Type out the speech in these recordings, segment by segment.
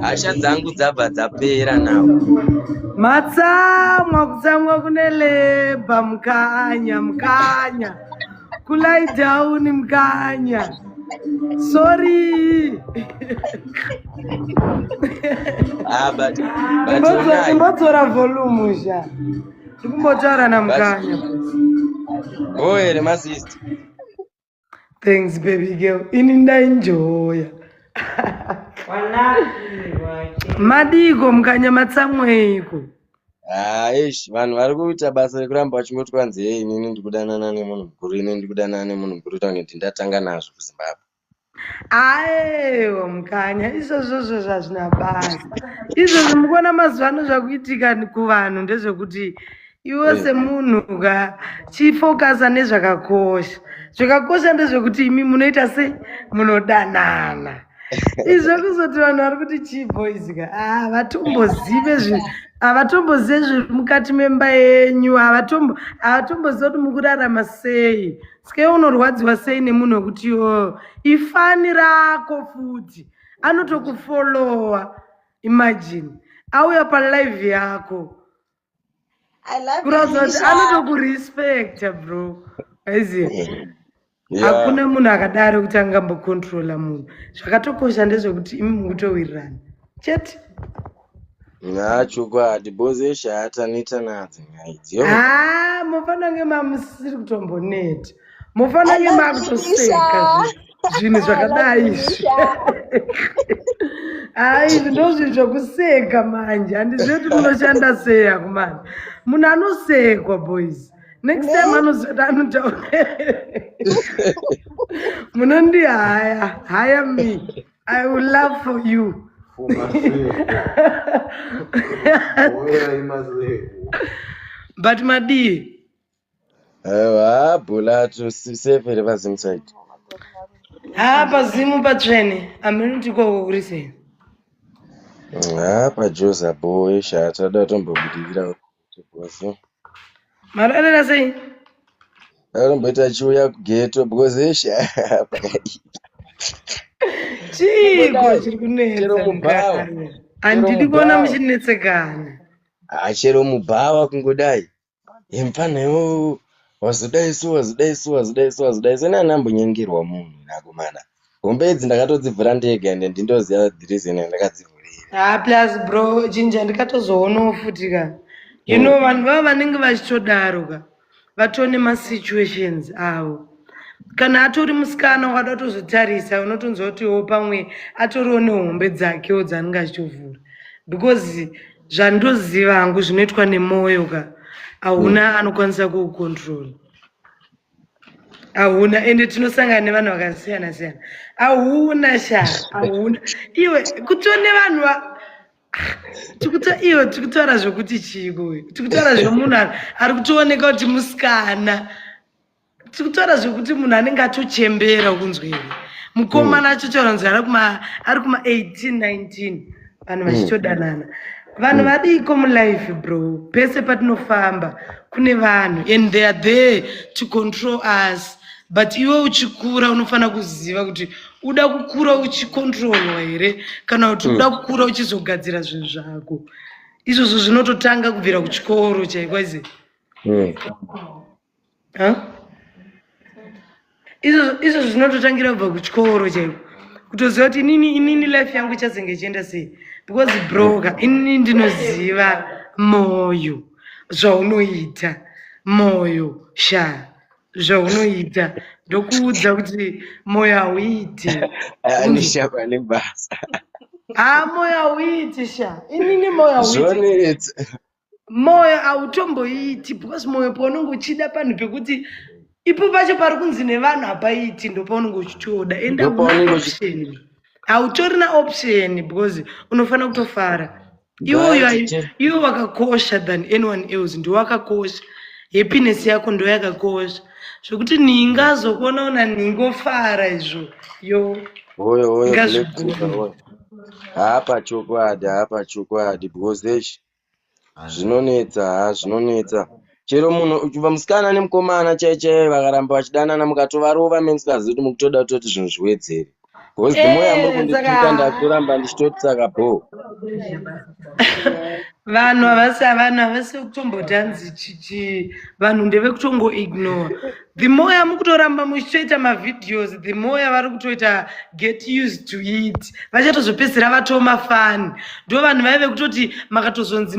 Hasha dzangu dzabva dzapera now. Matsamwa, kutsamwa kune labour, Mukanya. Mukanya, kulie down, Mukanya, sorry. Ah, but onai. Imbodzora volume sha, ndikumbotaura naMukanya. Oh, here, masista. Thanks, baby girl. Ini ndaenjoya. Madiko, Mukanya? Matsamweiko? Ah, eish, vanhu vari kuita basa rekuramba vachingoti kwanzi, "Hei, inini ndikudanana nemunhu mukuru, inini ndikudanana nemunhu mukuru," tange kuti ndatanga nazvo kuZimbabwe. Aiwa Mukanya, izvozvozvo zvazvina basa izvozvo. Mukuona mazuva ano zvakuitika kuvanhu ndezvekuti iwe semunhu ka, chifokasa nezvakakosha. Zvakakosha ndezvekuti imi munoita sei, munodanana. Izvo kuzoti vanhu vari kuti chii, boys ka, havatombozive zvi, havatombozive zviri mukati memba yenyu, havatombozive kuti mukurarama sei. Saka unorwadziwa sei nemunhu wekuti yo ifani rako futi anotokufollowa? Imagine auya palive yako. I love you, Kuratidza kuti Nisha. anotokurespecta, bro, aiziva. Hakuna munhu akadaro kuti angambocontrola munhu. Zvakatokosha ndezvekuti imi mukutowirirana chete. Ha, chokwadi, boss, esha, taneta nadzo nyaya idzi yo. Ha, mufanira kunge mamusiri kutomboneta, mufanira kunge I love you, makutoseka. Nisha. Zvinhu zvakadai izvi, hai, izvi ndo zvinhu zvokuseka manje. Handizivi kuti munoshanda sei akumana. Munhu anosekwa, boys, next time Ne? anozoti anotaura, munondihaya, hire me, I will love for you. Fumaseko. Oya imaseko. But madii? Aiwa, bhulato safe here paZimside? Ha, paZimu patsvene, hamunoti ikoko kuri sei? Ha, paJoza bo, esha, tada tombobudirira because Mararira sei? Atomboita achiuya kughetto because esha, Chiiko Kungodai, chiri kunetsa? Chero mubhawa. Mukanya, handidi kuona mubhawa. muchinetsekana. Ha, chero mubhawa kungodai yemufana iwowo wazodai so, wazodai so, wazodai so, wazodai so. Nani ambonyengerwa munhu nakomana? Hombe idzi ndakatodzivhura ndega, ende ndindoziva the reason yandakadzivhurira. Ha, plus bro, chinja ndikatozoonawo futi ka, you know, vanhu vava vanenge vachitodaro ka, vatone masituations avo. Kana atori musikana wakada kutozotarisa, unotonzwa kutiwo pamwe atoriwo nehombe dzakewo dzaanenge achitovhura, because zvandoziva hangu, zvinoitwa nemwoyo ka, hauna anokwanisa kuucontrola, hauna. Ende tinosangana nevanhu vakasiyana siyana, hauna sha, hauna iwe kutone vanhu iwe tikutaura zvokuti chiiko? Tikutaura zvomunhu ari kutooneka kuti musikana. Tikutaura zvekuti munhu anenge atochembera kunzwa iwe mukomana achotaura kunzi ari kuma 18 19, vanhu vachitodanana. Vanhu vadiko mulife, bro. Pese patinofamba kune vanhu, and they are there to control us. But iwe uchikura unofanira kuziva kuti uda kukura uchicontrolwa here kana kuti uda kukura uchizogadzira zvinhu zvako. Izvozvo zvinototanga kubvira kuchikoro chaiko izi. Huh? Izvozvo zvinototangira kubva kuchikoro chaiko, kutoziva kuti inini life yangu ichazenge ichienda sei. Because bro ka, inini ndinoziva moyo zvaunoita, moyo sha, zvaunoita, ndokuudza kuti moyo hauiti. Anisha, pane basa. Ha, moyo hauiti sha, inini moyo hauiti. Zvonetsa. Moyo hautomboiti, because moyo paunenge uchida panhu pekuti ipo pacho pari kunzi nevanhu hapaiti, ndopaunenge uchitoda. Ende hauna Ndopaunenge option, hautorina option, because unofanira kutofara iwe. But Iwe wakakosha than anyone else, ndiwe wakakosha. Happiness yako ndo yakakosha, zvekuti ningazokuona una ningofara izvo yo. Hoyo hoyo, Black Ngazvigume. Diva, hoyo. Hapa chokwadi, hapa chokwadi, because eish, zvinonetsa, ha, zvinonetsa. Chero munhu uchibva musikana nemukomana chai chai vakaramba vachidanana, mukatovarova, musingazivi kuti mukutoda kutoti zvinhu zviwedzere. Because the more yamuri Eh, kundituka saka ndakutoramba ndichitoti saka bho. Vanhu havasi kutombotanzi chichi, vanhu ndevekutongoignore. The more yamukutoramba muchitoita mavideos, the more yavari kutoita get used to it. Vachatozopedzisira vatoma fani. Ndo vanhu vaive kutoti makatozonzi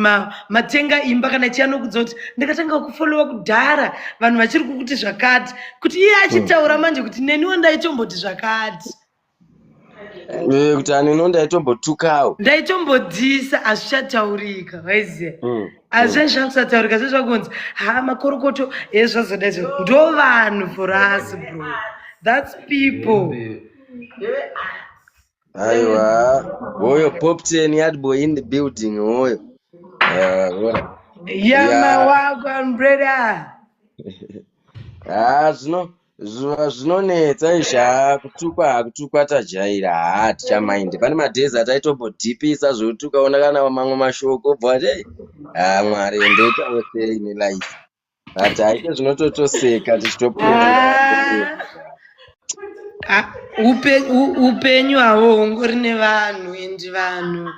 matenga imba kana chianokudza kuti ndakatanga kufollowa kudhara, vanhu vachiri kukuti zvakati, kuti iye achitaura manje kuti neniwo ndaitomboti zvakati. Kuti anino ndaitombotukawo. Ndaitombodhisa, hazvichataurika, waiziva? Hazvai zvakusataurika, zvezvakunzi ha makorokoto ezvazodai zvo. Ndo vanhu for us, bro, that's people. Aiwa, hoyo Poptain Yardboy in the building, hoyo. Ora. Yama. Wako umbrella. Ha, zvino zvinonetsa izvi. Ha, kutukwa hakutukwa, tajaira. Ha, tichamaindi pane madhezi ataitombodhipisa zvekuti ukaona kana mamwe mashoko obva wati, "Ei, ha, Mwari, ndoitawo sei nelife?" But haite, zvinototoseka tichitopfuura. Ah, upenyu hawo hungori nevanhu, and vanhu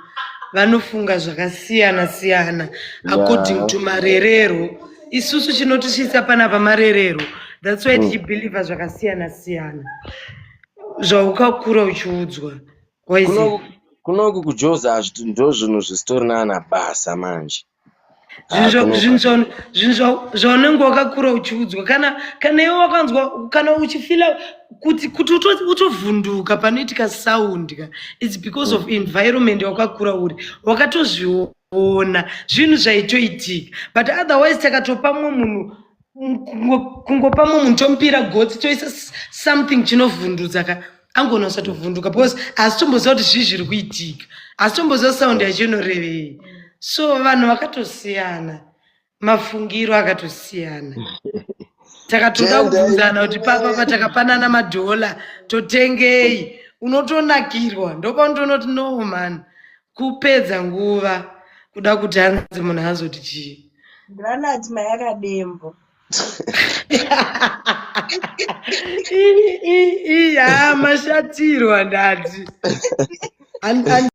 vanofunga zvakasiyana siyana according to marerero. Isusu chinotisvitsa panapa marerero. That's why tichibhilivha zvakasiyana siyana zvaukakura uchiudzwa, waiziva? Kunoku kujoza ndo zvinhu zvisitorina ana basa manje. Zvinhu zvinhu zvaunenge wakakura uchiudzwa, kana iwe wakanzwa, kana uchifila kuti utovhunduka panoitika sound ka, it's because of environment wakakura uri, wakatozviona zvinhu zvaitoitika. But otherwise takatopa mumwe munhu, kungopa mumwe munhu tomupira gotsi, toisa something chinovhundutsa ka, angona usatovhunduka because asi tomboziva kuti zvii zviri kuitika, asi tomboziva sound yacho inorevei. So vanhu vakatosiyana, mafungiro akatosiyana. Takatoda kubvunzana kuti papapa takapanana madhola totengei, unotonakirwa. Ndopaunotoona kuti no man, kupedza nguva kuda kuti hanzi munhu azoti chii. Ndivanati mayakadembo. Ya, mashatirwa ndati.